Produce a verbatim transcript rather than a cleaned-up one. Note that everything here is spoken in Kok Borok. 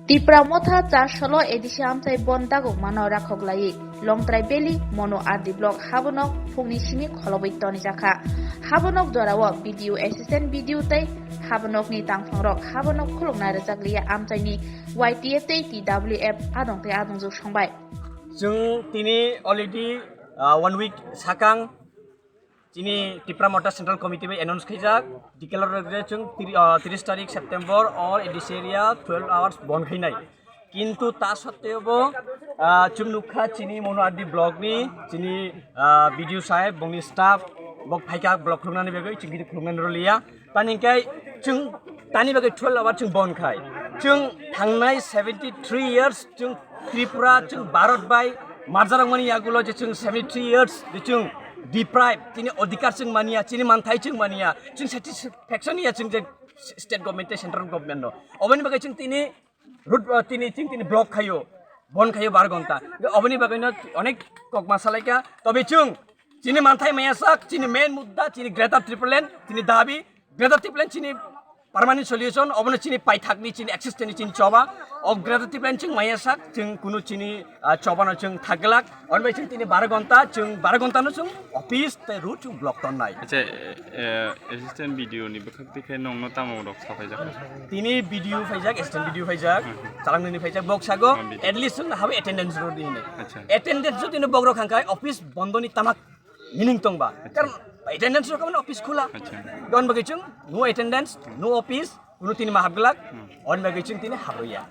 Tipra Motha char solo A D C amchai bon dagokmano rakhok laiwi Longtrai Valley Monu R D Block habonok phungni simi kholobwi tonijakha. Habonok jorao B D O, Assistant B D O tei habonokni tangphangrok habonok khulukna rwjakliya amchaini Y T F tei T W F adong tei adongjwk songbai. Chwng tini already, ah, one week sakang chini Tipra Motha Central Committee bai announce khaijak, declare rwgre chwng tiri-, ah, tris tarik September or A D C area twelve hours bon khainai. Kintu ta sotteo bo, ah, chwng nukha chini Monu R D block ni chini, ah, B D O saheb, bongni staff, bok phaikha block khuluknani bagwi, chwng khe khuluknani rwliya. Tani hwnkhe chwng tani bagwi twelve hour chwng bon khai. Chwng thangnai seventy three years chwng Tripura, chwng Bharat bai marjarok mani yagulo je chwng seventy three years je chwng deprive, chini odhikar chwng maniya, chini manthai chwng maniya, chwng satisfaction ya chwng je state government tei central government no. Oboni bagwi chwng tini road, uh, tini chwng tini block khayo, bon khayo bar gonta. Oboni bagwi no onek kok ma salaikha. Tobe chwng chini manthai maya sak, chini main mudda, chini Greater Tipraland, chini dabi, Greater Tipraland chini permanent solution, obono chini paithakni, chini existence ni chini choba. O Greater Tipraland chwng maya sak, chwng kunu chini, ah, chobano chwng thakglak. Oni bai chwng tini baro gonta, chwng baro gonta no chwng office tei road chwng block tonnai. Acha, eh, eh, assistant B D O ni bwkhak tikhe nongno tamo rok sa phaijak? Tini B D O phaijak, assistant B D O phaijak, hmm, chalangni phaijak, bok sago, hmm, B D O. At least chwng habo attendance rw di hinwi. Acha. Attendance jodi no bok rok hangkai office bondo ni tamak meaning tongba. Acha. Karon attendance rok mane office khula. Acha. Don bagwi chwng no attendance, no office, kuno tini ma hapglak, hmm, on bagwi chwng tini haproya.